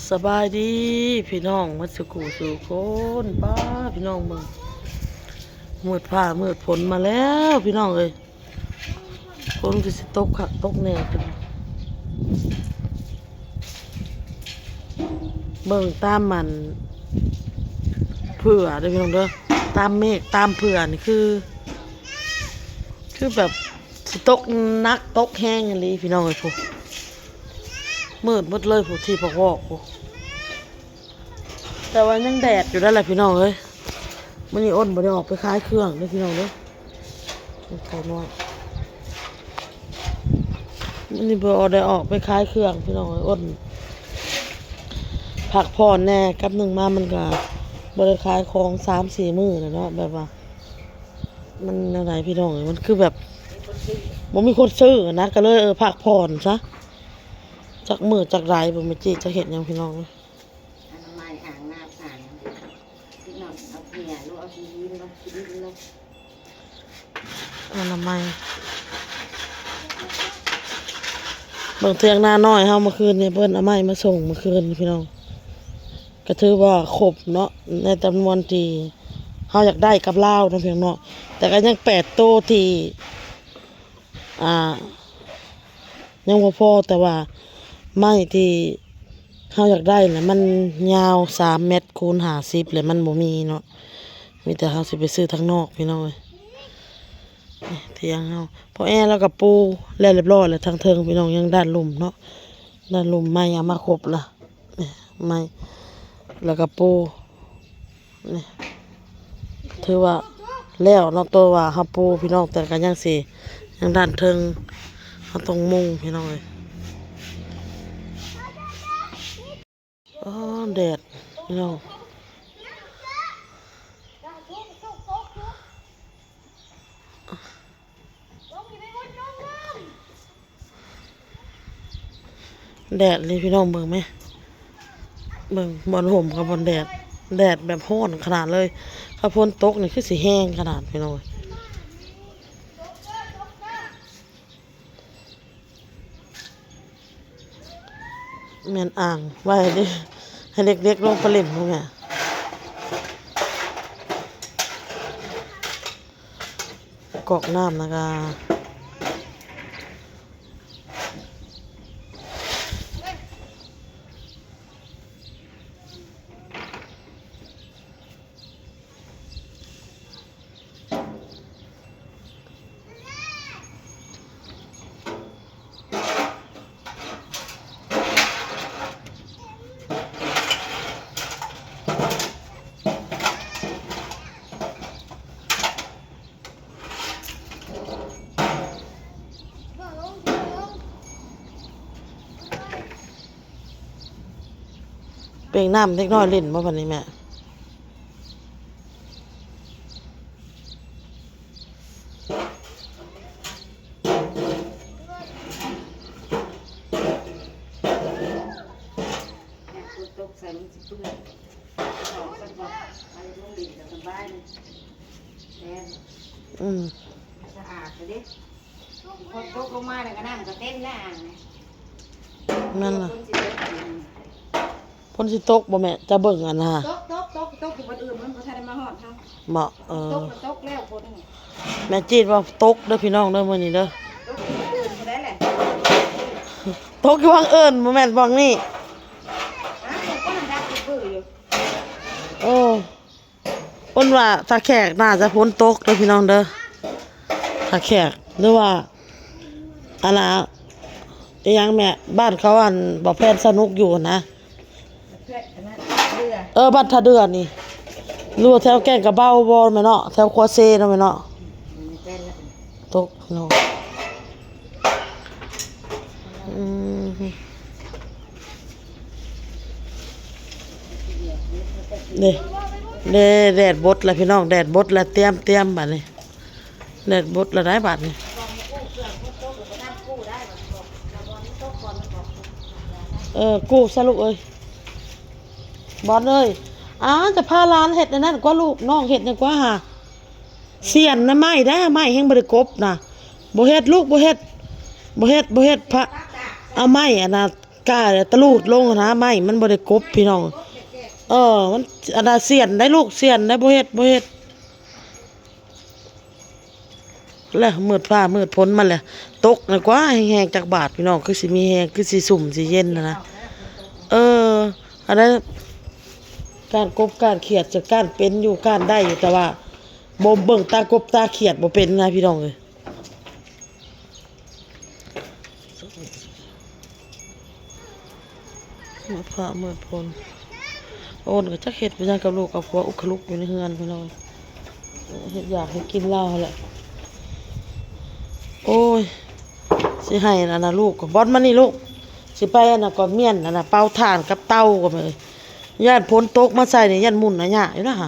ສະບາຍດີພີ່ນ້ອງໝົດສູ່ຄູ່ສູ່ຄົນ. ປ້າ ພີ່ນ້ອງເບິ່ງ ມືດຟ້າມືດຝົນມາແລ້ວພີ່ນ້ອງເອີຍ. ຝົນຄືຊິຕົກຄັກຕົກແນ່. ເບິ່ງຕາມອັນເຜື່ອເດີ້ພີ່ນ້ອງເດີ້ ຕາມເມກຕາມເຜື່ອນີ້ຄື ຄືແບບຊິຕົກໜັກຕົກແຮງອີ່ຫຼີພີ່ນ້ອງເອີຍ. ພຸ້ນ ມືດໝົດເລີຍພຸ້ນ ທີ່ພອກວອກພຸ້ນ. ແຕ່ວ່າຍັງແດດຢູ່ນັ້ນແຫຼະພີ່ນ້ອງເອີຍ. ມື້ນີ້ອົນບໍ່ໄດ້ອອກໄປຂາຍເຄື່ອງເດີ້ພີ່ນ້ອງເດີ້. ໄກ່ນ້ອຍ ມື້ນີ້ບໍ່ໄດ້ອອກໄປຂາຍເຄື່ອງພີ່ນ້ອງເອີຍ. ອົນພັກຜ່ອນແດ່ ກັບໜຶ່ງມາມັນກະບໍ່ໄດ້ຂາຍຂອງສາມສີ່ມື້ແລ້ວເນາະ. ແບບວ່າມັນແນວໃດພີ່ນ້ອງເອີຍ ມັນຄືແບບບໍ່ມີຄົນຊື້ນະ ກະເລີຍ ເອີ ພັກຜ່ອນຊະ. ຈັກມື້ຈັກໃດບໍ່ແມ່ນຈີ່ ຈັກເຮັດຫຍັງພີ່ນ້ອງເອີຍ. ອະນາໄມອ່າງນ້ຳອ່າງ ເດັກນ້ອຍເອົາເຫື່ອ ຫຼືເອົາຂີ້ດິນ ເອົາຂີ້ດິນ ອະນາໄມ. ເບິ່ງຖຽງນານ້ອຍເຮົາ ເມື່ອຄືນນີ້ເພິ່ນເອົາໄມ້ມາສົ່ງເມື່ອຄືນພີ່ນ້ອງ. ກະຖືວ່າຄົບເນາະ ໃນຈຳນວນທີ່ເຮົາຢາກໄດ້ກັບລາວເນາະພີ່ນ້ອງເນາະ. ແຕ່ກະຍັງແປດໂຕທີ່ ອ່າ ຍັງບໍ່ພໍ ແຕ່ວ່າໄມ້ທີ່ເຮົາຢາກໄດ້ນະ ມັນຍາວສາມແມັດຄູນຫ້າສິບ ແລະມັນບໍ່ມີເນາະ. ມີແຕ່ເຮົາຊິໄປຊື້ທາງນອກພີ່ນ້ອງເອີຍ. ນີ້ຖຽງເຮົາ ພໍ່ແອລາວກະປູແລ້ວລຽບຮ້ອຍແລ້ວ ທາງເທິງພີ່ນ້ອງ ຍັງດ້ານລຸ່ມເນາະ. ດ້ານລຸ່ມໄມ້ເອົາມາຄົບລະ ນີ້ໄມ້ ລະກະປູ ນີ້ ຖືວ່າແລ້ວເນາະ ໂຕວ່າເຮົາປູພີ່ນ້ອງ. ແຕ່ກະຍັງຊິ ຍັງດ້ານເທິງ ເຮົາຕ້ອງມຸງພີ່ນ້ອງເອີຍ. ອໍ ແດດພີ່ນ້ອງ ແດດນີ້ພີ່ນ້ອງເບິ່ງແມະ ເບິ່ງບ່ອນຮົ່ມກັບບ່ອນແດດ ແດດແບບຮ້ອນຂະໜາດເລີຍ. ຖ້າຝົນຕົກນີ້ຄືຊິແຮງຂະໜາດພີ່ນ້ອງ. ແມ່ນອ່າງໄວ້ໃຫ້ເດັກໆລົງໄປຫຼິ້ນພຸ້ນແຫຼະ ກອກນ້ຳນະກະ. ເປັນນ້ຳເດັກນ້ອຍຫຼິ້ນບໍ່ບັດນີ້ແມ່? ຝົນຕົກໃສ່ມັນຊິເປື້ອນ ອອກຊະກ່ອນ ໄປໂຮງຫຼິ້ນກະສະບາຍ ແຕ່ ອືມ ສະອາດເດ້. ຝົນຕົກລົງມາແລ້ວກະນ້ຳກະເຕັມແລ້ວອ່າງນີ້. ແມ່ນລະ ຝົນຊິຕົກ ຝົນຊິຕົກບໍ່ແມ່? ຈະເບິ່ງອັນນະ ຕົກ ຕົກ ຕົກ ຕົກຢູ່ບ່ອນອື່ນ ມັນບໍ່ທັນໄດ້ມາຮອດເຮົາ. ເບາະ ເອີ ຕົກກະຕົກແລ້ວຝົນນີ້. ແມ່ຈີດວ່າຕົກເດີ້ພີ່ນ້ອງເດີ້ ມື້ນີ້ເດີ້ ຕົກຢູ່ບ່ອນອື່ນບໍ່ໄດ້ແຫຼະ ຕົກຢູ່ບ່ອນອື່ນ ບໍ່ແມ່ນບ່ອນນີ້. ອ້າວ ກໍມັນດັງບືຢູ່ ເອີ. ເພິ່ນວ່າທ່າແຂກໜ້າຈະຝົນຕົກເດີ້ພີ່ນ້ອງເດີ້ ທ່າແຂກ ຫຼືວ່າ ອັນນ່າ ອີ່ຫຍັງແມ່ ບ້ານເຂົາ ອັນ ບໍ່ແພນສະໜຸກຢູ່ຫັ້ນນະ ເອີ ບ້ານທ່າເດື່ອນີ້ ຫຼືວ່າແຖວແກ້ງກະເບົາບໍ່ແມ່ເນາະ ແຖວຂົວເຊເນາະແມ່ເນາະ. ຕົກພີ່ນ້ອງ ອືມ ເດ້ ເດ້ ແດດບົດລະພີ່ນ້ອງ ແດດບົດລະ ຕຽມ ຕຽມບາດນີ້ ແດດບົດລະໄດ໋ບາດນີ້. ເອີ ກູ້ຊະລູກເອີຍ ບອນເອີຍ. ອ້າ ຈະພາຫຼານເຮັດອັນນັ້ນກວ່າລູກ ນ້ອງເຮັດຫຍັງກວ່າຫາ? ສຽນນະໄມ້ໄດ໋ ໄມ້ແຮງບໍ່ໄດ້ກົບນະ. ບໍ່ເຮັດລູກ ບໍ່ເຮັດ ບໍ່ເຮັດ ບໍ່ເຮັດ ພະ ເອົາໄມ້ອັນນ່າ ກ້າແລ້ວຕະລູດລົງຫັ້ນນະ ໄມ້ມັນບໍ່ໄດ້ກົບພີ່ນ້ອງ. ເອີ ມັນອັນນ່າ ສ່ຽນໄດ໋ລູກ ສ່ຽນໄດ໋ ບໍ່ເຮັດ ບໍ່ເຮັດ. ແລ້ວມືດຟ້າມືດຝົນມາແລ້ວ ຕົກນະກວ່າແຮງໆ ຈັກບາດພີ່ນ້ອງ ຄືຊິມີແຮງ ຄືຊິຊຸ່ມຊິເຢັນຫັ້ນນະ. ເອີ ອັນນັ້ນ ການກົບການຂຽດ ຈະການເປັນຢູ່ການໄດ້ຢູ່ ແຕ່ວ່າບໍ່ເບິ່ງຕາກົບຕາຂຽດບໍ່ເປັນນະພີ່ນ້ອງເອີຍ. ມືດຟ້າມືດຝົນ ໂອນກໍຈັກເຮັດໄປຫຍັງກັບລູກກັບຜົວ ອຸກຄະລຸກຢູ່ໃນເຮືອນພີ່ນ້ອງ ເຮັດຢາກໃຫ້ກິນລາວຫັ້ນແຫຼະ. ໂອ້ຍ ຊິໃຫ້ອັນນະລູກ ບ່ອນມານີ້ລູກ ຊິໄປອັນນະກ່ອນ ມ້ຽນອັນນະເຕົາຖ່ານກັບເຕົາກໍແມ່ນ ຢ້ານຝົນຕົກມາໃສ່ນີ້ ຢ້ານໝຸ່ນອາຍະຢູ່ນະຫະ.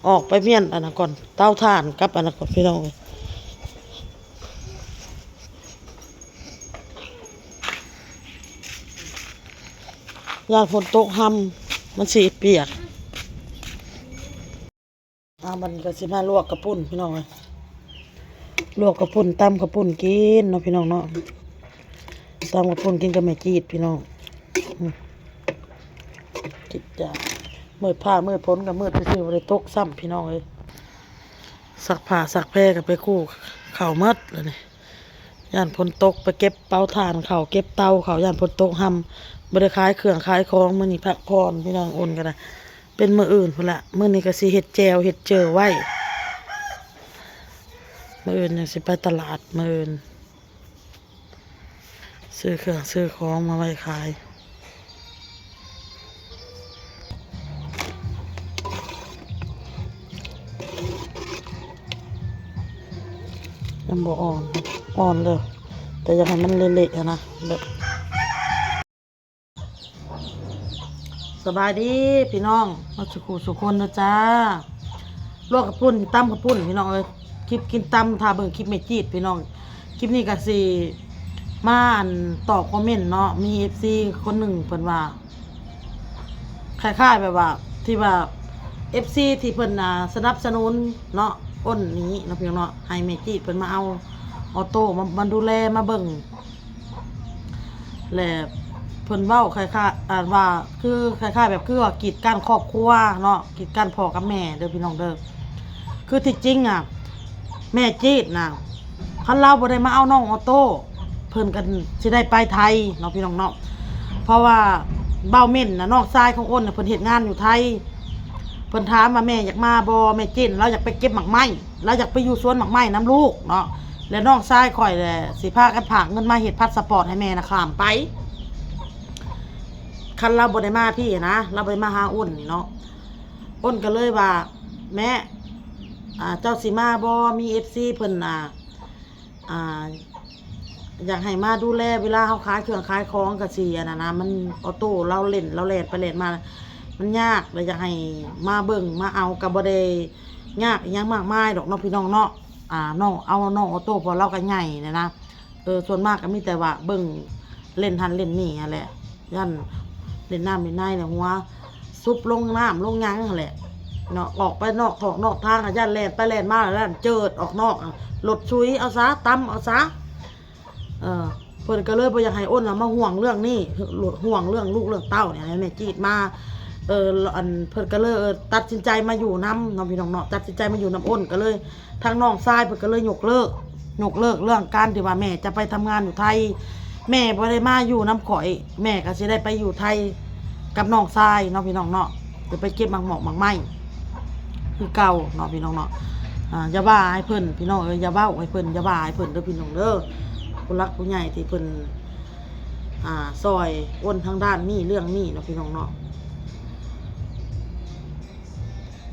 ອອກໄປມ້ຽນອັນນັ້ນກ່ອນ ເຕົາຖ່ານກັບອັນນັ້ນກ່ອນພີ່ນ້ອງເອີຍ. ຢ້ານຝົນຕົກຮຳ ມັນຊິປຽກ. ອ່າ ບັດນີ້ກໍຊິມາລວກເຂົ້າປຸ້ນພີ່ນ້ອງເອີຍ ລວກເຂົ້າປຸ້ນ ຕຳເຂົ້າປຸ້ນກິນເນາະພີ່ນ້ອງເນາະ. ຕຳເຂົ້າປຸ້ນກິນກັບແມ່ຈີດພີ່ນ້ອງ. ອືມ ກິນຈ້າ ມືດຟ້າມືດຝົນກໍມືດຊື່ໆ ບໍ່ໄດ້ຕົກຊ້ຳພີ່ນ້ອງເອີຍ. ຊັກຜ້າຊັກແພກໍໄປກູ້ເຂົ້າໝົດແລ້ວນີ້ ຢ້ານຝົນຕົກ ໄປເກັບເຕົາຖ່ານເຂົ້າ ເກັບເຕົາເຂົ້າ ຢ້ານຝົນຕົກຮຳ. ບໍ່ໄດ້ຂາຍເຄື່ອງຂາຍຂອງ ມື້ນີ້ພັກຜ່ອນພີ່ນ້ອງ. ໂອນກໍໄດ້ ເປັນມື້ອື່ນພຸ້ນລະ ມື້ນີ້ກໍຊິເຮັດແຈ່ວເຮັດເຈີໄວ້ ມື້ອື່ນຍັງຊິໄປຕະຫຼາດ ມື້ອື່ນ ຊື້ເຄື່ອງຊື້ຂອງມາໄວ້ຂາຍ. ຍັງບໍ່ອ່ອນ ອ່ອນແລ້ວ ແຕ່ຢາກໃຫ້ມັນເລະໆຫັ້ນນະ ແບບ. ສະບາຍດີພີ່ນ້ອງ ໝົດສູ່ຄູ່ສູ່ຄົນເດີຈ້າ. ລວກເຂົ້າປຸ້ນ ຕຳເຂົ້າປຸ້ນພີ່ນ້ອງເອີຍ. ຄລິບກິນຕຳ ຖ້າເບິ່ງຄລິບແມ່ຈີດພີ່ນ້ອງ. ຄລິບນີ້ກໍຊິມາ ອັນ ຕອບຄອມເມັນເນາະ ມີເອັຟຊີຄົນໜຶ່ງເພິ່ນວ່າ ຄ້າຍໆແບບວ່າ ທີ່ວ່າເອັຟຊີທີ່ເພິ່ນ ອ່າ ສະໜັບສະໜູນເນາະ ໂອນນີ້ເນາະ ພີ່ນ້ອງເນາະ ໃຫ້ແມ່ຈີດເພິ່ນມາເອົາອໍໂຕ້ມາ ມາດູແລມາເບິ່ງ ແລະ ເພິ່ນເວົ້າຄ້າຍໆ ອ່າ ວ່າ ຄືຄ້າຍໆແບບ ຄືວ່າກີດກັນຄອບຄົວເນາະ ກີດກັນພໍ່ກັບແມ່ເດີພີ່ນ້ອງເດີ. ຄືທີ່ຈິງອະ ແມ່ຈີດນະ ຄັນລາວບໍ່ໄດ້ມາເອົານ້ອງອໍໂຕ້ ເພິ່ນກໍຊິໄດ້ໄປໄທເນາະ ພີ່ນ້ອງເນາະ. ເພາະວ່າບ່າວເມັນນະ ນ້ອງຊາຍຂອງໂອນນະ ເພິ່ນເຮັດງານຢູ່ໄທ ເພິ່ນຖາມວ່າແມ່ຢາກມາບໍ່ ແມ່ຈີດ ລາວຢາກໄປເກັບໝາກໄມ້ ລາວຢາກໄປຢູ່ສວນໝາກໄມ້ນຳລູກເນາະ. ແລະ ນ້ອງຊາຍຂ້ອຍແຫຼະ ຊິພາກັນພາກເງິນມາເຮັດພາສປອດໃຫ້ແມ່ນະ ຂ້າມໄປ. ຄັນລາວບໍ່ໄດ້ມາພີ້ນະ ລາວບໍ່ໄດ້ມາຫາໂອນນີ້ເນາະ ໂອນກໍເລີຍວ່າ ແມ່ ອ່າ ເຈົ້າຊິມາບໍ່ ມີເອັຟຊີເພິ່ນ ອ່າ ອ່າ ຢາກໃຫ້ມາດູແລ ເວລາເຮົາຂາຍເຄື່ອງຂາຍຂອງກະຊິອັນນັ້ນນະ ມັນອໍໂຕ້ລາວເຫຼັ້ນ ລາວແລ່ນໄປແລ່ນມາ ມັນຍາກ ລະຢາກໃຫ້ມາເບິ່ງມາເອົາ ກະບໍ່ໄດ້ຍາກອີ່ຫຍັງມາກມາຍດອກເນາະ ພີ່ນ້ອງເນາະ. ອ່າ ນ້ອງ ເອົານ້ອງອໍໂຕ້ ເພາະລາວກະໃຫຍ່ແລ້ວນະ. ເອີ ສ່ວນມາກກະມີແຕ່ວ່າເບິ່ງ ເຫຼັ້ນຫັ້ນເຫຼັ້ນນີ້ຫັ້ນແຫຼະ ຢ້ານເຫຼັ້ນນ້ຳເຫຼັ້ນໃນແຫຼະ ຫົວຊຸບລົງນ້ຳລົງຫຍັງຫັ້ນແຫຼະເນາະ. ອອກໄປນອກຖອກນອກທາງ ຢ້ານແລ່ນໄປແລ່ນມາ ແລ້ວຢ້ານເຈີດອອກນອກ ລົດຊຸຍເອົາຊະ ຕຳເອົາຊະ. ເອີ ເພິ່ນກໍເລີຍບໍ່ຢາກໃຫ້ໂອນນະມາຫ່ວງເລື່ອງນີ້ ຫ່ວງເລື່ອງລູກເລື່ອງເຕົ້ານີ້ ໃຫ້ແມ່ຈີດມາ. ເອີ ອັນ ເພິ່ນກໍເລີຍ ເອີ ຕັດສິນໃຈມາຢູ່ນຳເນາະ ພີ່ນ້ອງເນາະ ຕັດສິນໃຈມາຢູ່ນຳໂອນ ກໍເລີຍ ທາງນ້ອງຊາຍເພິ່ນກໍເລີຍຍົກເລີກ ຍົກເລີກເລື່ອງການທີ່ວ່າແມ່ຈະໄປທຳງານຢູ່ໄທ. ແມ່ບໍ່ໄດ້ມາຢູ່ນຳຂ້ອຍ ແມ່ກໍຊິໄດ້ໄປຢູ່ໄທກັບນ້ອງຊາຍເນາະ ພີ່ນ້ອງເນາະ ຈະໄປເກັບໝາກໝອກໝາກໄມ້ຄືເກົ່າເນາະ ພີ່ນ້ອງເນາະ. ອ່າ ຢ່າວ່າໃຫ້ເພິ່ນ ພີ່ນ້ອງເອີຍ ຢ່າເວົ້າໃຫ້ເພິ່ນ ຢ່າວ່າໃຫ້ເພິ່ນເດີ ພີ່ນ້ອງເດີ ຜູ້ຫຼັກຜູ້ໃຫຍ່ທີ່ເພິ່ນ ອ່າ ຊ່ອຍໂອນທາງດ້ານນີ້ເລື່ອງນີ້ເນາະ ພີ່ນ້ອງເນາະ.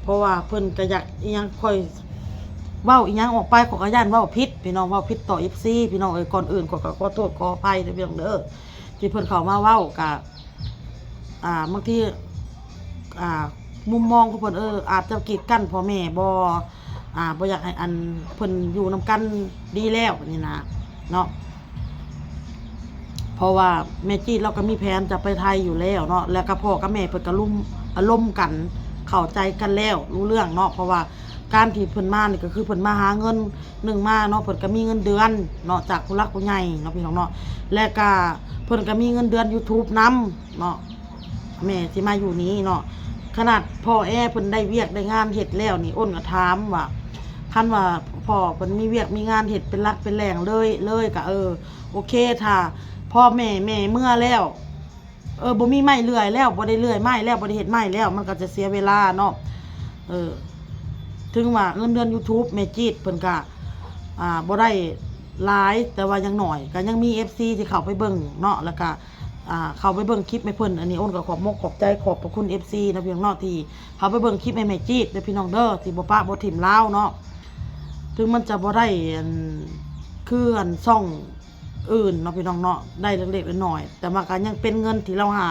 ເພາະວ່າເພິ່ນກະຢາກອີ່ຫຍັງ ຂ້ອຍເວົ້າອີ່ຫຍັງອອກໄປ ຂ້ອຍກະຢ້ານເວົ້າຜິດ ພີ່ນ້ອງ ເວົ້າຜິດຕໍ່ເອັຟຊີ ພີ່ນ້ອງເອີຍ. ກ່ອນອື່ນຂ້ອຍກະຂໍໂທດຂໍອະໄພເດີ ພີ່ນ້ອງເດີ ທີ່ເພິ່ນເຂົ້າມາເວົ້າກະ ອ່າ ບາງທີ ອ່າ ມຸມມອງຂອງເພິ່ນ ເອີ ອາດຈະກີດກັ້ນພໍ່ແມ່ບໍ່ ອ່າ ບໍ່ຢາກໃຫ້ ອັນ ເພິ່ນຢູ່ນຳກັນດີແລ້ວນີ້ນະເນາະ. ເພາະວ່າແມ່ຈີດລາວກໍມີແຜນຈະໄປໄທຢູ່ແລ້ວເນາະ ແລ້ວກໍພໍ່ກັບແມ່ເພິ່ນກໍລົມ ອາລົມກັນ ເຂົ້າໃຈກັນແລ້ວ ຮູ້ເລື່ອງເນາະ. ເພາະວ່າ ການທີ່ເພິ່ນມານີ້ກໍຄືເພິ່ນມາຫາເງິນ ໜຶ່ງມາເນາະ ເພິ່ນກໍມີເງິນເດືອນເນາະ ຈາກຜູ້ຫຼັກຜູ້ໃຫຍ່ເນາະ ພີ່ນ້ອງເນາະ ແລະກະເພິ່ນກໍມີເງິນເດືອນຢູທູບນຳເນາະ. ແມ່ຊິມາຢູ່ນີ້ເນາະ ຂະໜາດພໍ່ແອເພິ່ນໄດ້ວຽກໄດ້ງານເຮັດແລ້ວນີ້ ອ້ນກໍຖາມວ່າ ຄັນວ່າພໍ່ເພິ່ນມີວຽກມີງານເຮັດເປັນຫຼັກເປັນແຫຼ່ງເລີຍ ເລີຍກໍ ເອີ ໂອເຄ ຖ້າພໍ່ແມ່ ແມ່ເມືອແລ້ວ ເອີ ບໍ່ມີໄມ້ເລື່ອຍແລ້ວ ບໍ່ໄດ້ເລື່ອຍໄມ້ແລ້ວ ບໍ່ໄດ້ເຮັດໄມ້ແລ້ວ ມັນກໍຈະເສຍເວລາເນາະ. ເອີ ເຖິງວ່າເງິນເດືອນຢູທູບແມ່ຈີດເພິ່ນກະ ອ່າ ບໍ່ໄດ້ຫຼາຍ ແຕ່ວ່າຢ່າງໜ້ອຍກໍຍັງມີເອັຟຊີທີ່ເຂົ້າໄປເບິ່ງເນາະ ແລ້ວກະ ອ່າ ເຂົ້າໄປເບິ່ງຄລິບໃຫ້ເພິ່ນ. ອັນນີ້ອ້ນກໍຂອບມົກຂອບໃຈ ຂອບພະຄຸນເອັຟຊີເນາະ ພີ່ນ້ອງເນາະ ທີ່ເຂົ້າໄປເບິ່ງຄລິບໃຫ້ແມ່ຈີດເດີ ພີ່ນ້ອງເດີ ທີ່ບໍ່ປະບໍ່ຖິ້ມລາວເນາະ. ເຖິງມັນຈະບໍ່ໄດ້ ອັນ ຄື ອັນ ຊ່ອງ ອື່ນເນາະ ພີ່ນ້ອງເນາະ ໄດ້ເລັກໆນ້ອຍໆ ແຕ່ວ່າກໍຍັງເປັນເງິນທີ່ລາວຫາ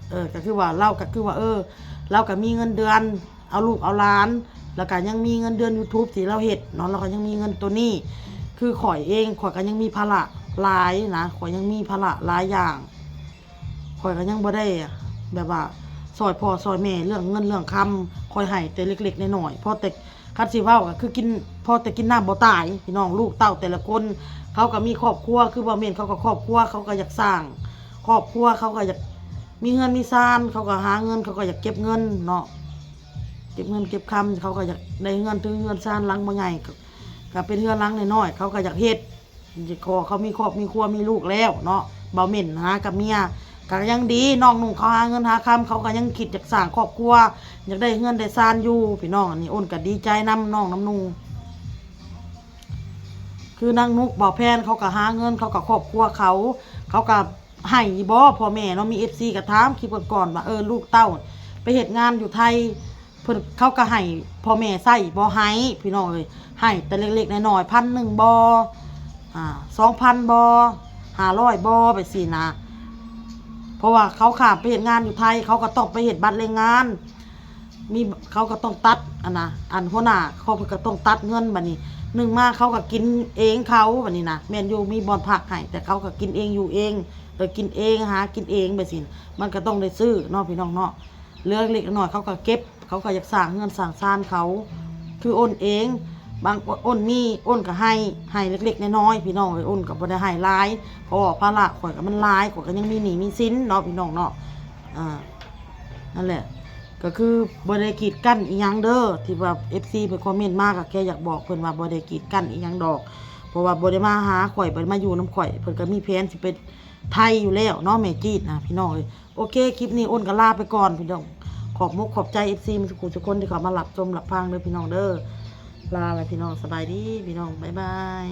ເອີ ກໍຄືວ່າລາວກໍຄືວ່າ ເອີ ລາວກໍມີເງິນເດືອນ ເອົາລູກເອົາຫຼານ ແລ້ວກໍຍັງມີເງິນເດືອນຢູທູບທີ່ລາວເຮັດເນາະ ລາວກໍຍັງມີເງິນໂຕນີ້. ຄືຂ້ອຍເອງ ຂ້ອຍກໍຍັງມີພາລະຫຼາຍນະ ຂ້ອຍຍັງມີພາລະຫຼາຍຢ່າງ ຂ້ອຍກໍຍັງບໍ່ໄດ້ແບບວ່າຊ່ອຍພໍ່ຊ່ອຍແມ່ເລື່ອງເງິນເລື່ອງຄຳ ຂ້ອຍໃຫ້ແຕ່ເລັກໆນ້ອຍໆ ພໍແຕ່ ຄັນຊິເວົ້າກໍຄືກິນ ພໍແຕ່ກິນນ້ຳບໍ່ຕາຍ ພີ່ນ້ອງ. ລູກເຕົ້າແຕ່ລະຄົນ ເຂົາກໍມີຄອບຄົວ ຄືບໍ່ແມ່ນ ເຂົາກໍຄອບຄົວ ເຂົາກໍຢາກສ້າງຄອບຄົວ ເຂົາກໍຢາກມີເຮືອນມີຊານ ເຂົາກໍຫາເງິນ ເຂົາກໍຢາກເກັບເງິນເນາະ ເກັບເງິນເກັບຄຳ ເຂົາກໍຢາກໄດ້ເຮືອນຖືເຮືອນຊານຫຼັງບໍ່ໃຫຍ່ ກໍ ກໍເປັນເຮືອນຫຼັງນ້ອຍໆ ເຂົາກໍຢາກເຮັດ ຂໍເຂົາມີຄອບມີຄົວມີລູກແລ້ວເນາະ ບໍ່ແມ່ນຫາກັບເມຍ ກໍຍັງດີ ນ້ອງນຸ່ງເຂົາຫາເງິນຫາຄຳ ເຂົາກໍຍັງຄິດຢາກສ້າງຄອບຄົວ ຢາກໄດ້ເຮືອນໄດ້ຊານຢູ່ ພີ່ນ້ອງ. ອັນນີ້ອ້ນກໍດີໃຈນຳນ້ອງນຳນຸ່ງ ຄືນາງນຸກ ບ່າວແພນ ເຂົາກໍຫາເງິນ ເຂົາກໍຄອບຄົວເຂົາ ເຂົາກໍໃຫ້ຢູ່ບໍ່ພໍ່ແມ່ເນາະ. ມີເອັຟຊີກໍຖາມຄລິບກ່ອນໆວ່າ ເອີ ລູກເຕົ້າໄປເຮັດງານຢູ່ໄທ ເພິ່ນ ເຂົາກໍໃຫ້ພໍ່ແມ່ໃຊ້ບໍ່? ໃຫ້ ພີ່ນ້ອງເອີຍ ໃຫ້ແຕ່ເລັກໆນ້ອຍໆ ພັນໜຶ່ງບໍ່ ອ່າ ສອງພັນບໍ່ ຫ້າຮ້ອຍບໍ່ ແບບຊີ້ນະ. ເພາະວ່າເຂົາຂ້າມໄປເຮັດງານຢູ່ໄທ ເຂົາກໍຕ້ອງໄປເຮັດບັດແຮງງານ ມີ ເຂົາກໍຕ້ອງຕັດ ອັນນະ ອັນຫົວໜ້າເຂົາເພິ່ນກໍຕ້ອງຕັດເງິນ. ບັດນີ້ໜຶ່ງມາເຂົາກໍກິນເອງເຂົາ ບັດນີ້ນະ ແມ່ນຢູ່ມີບ່ອນພັກໃຫ້ ແຕ່ເຂົາກໍກິນເອງຢູ່ເອງ ເອີ ກິນເອງ ຫາກິນເອງ ແບບຊີ້ ມັນກໍຕ້ອງໄດ້ຊື້ເນາະ ພີ່ນ້ອງເນາະ. ເຫຼືອເລັກນ້ອຍເຂົາກໍເກັບ ເຂົາກໍຢາກສ້າງເຮືອນສ້າງຊານເຂົາ ຄືອ້ນເອງ ບາງ ອ້ນມີ ອ້ນກໍໃຫ້ ໃຫ້ເລັກໆນ້ອຍໆ ພີ່ນ້ອງເອີຍ. ອ້ນກໍບໍ່ໄດ້ໃຫ້ຫຼາຍ ເພາະວ່າພາລະຂ້ອຍກໍມັນຫຼາຍ ຂ້ອຍກໍຍັງມີໜີ້ມີສິນເນາະ ພີ່ນ້ອງເນາະ. ອ່າ ນັ້ນແຫຼະ ກໍຄືບໍ່ໄດ້ກີດກັ້ນອີ່ຫຍັງເດີ ທີ່ວ່າເອັຟຊີເພິ່ນຄອມເມັນມາ ກໍແຄ່ຢາກບອກເພິ່ນວ່າບໍ່ໄດ້ກີດກັ້ນອີ່ຫຍັງດອກ ເພາະວ່າບໍ່ໄດ້ມາຫາຂ້ອຍ ບໍ່ໄດ້ມາຢູ່ນຳຂ້ອຍ ເພິ່ນກໍມີແຜນຊິໄປໄທຢູ່ແລ້ວເນາະ ແມ່ຈີດນະ ພີ່ນ້ອງເອີຍ. ໂອເຄ ຄລິບນີ້ອ້ນກໍລາໄປກ່ອນ ພີ່ນ້ອງ. ຂອບມົກຂອບໃຈເອັຟຊີໝົດທຸກຜູ້ທຸກຄົນທີ່ເຂົ້າມາຮັບຊົມຮັບຟັງເດີ ພີ່ນ້ອງເດີ. ລາແລ້ວ ພີ່ນ້ອງ ສະບາຍດີ ພີ່ນ້ອງ ບາຍບາຍ.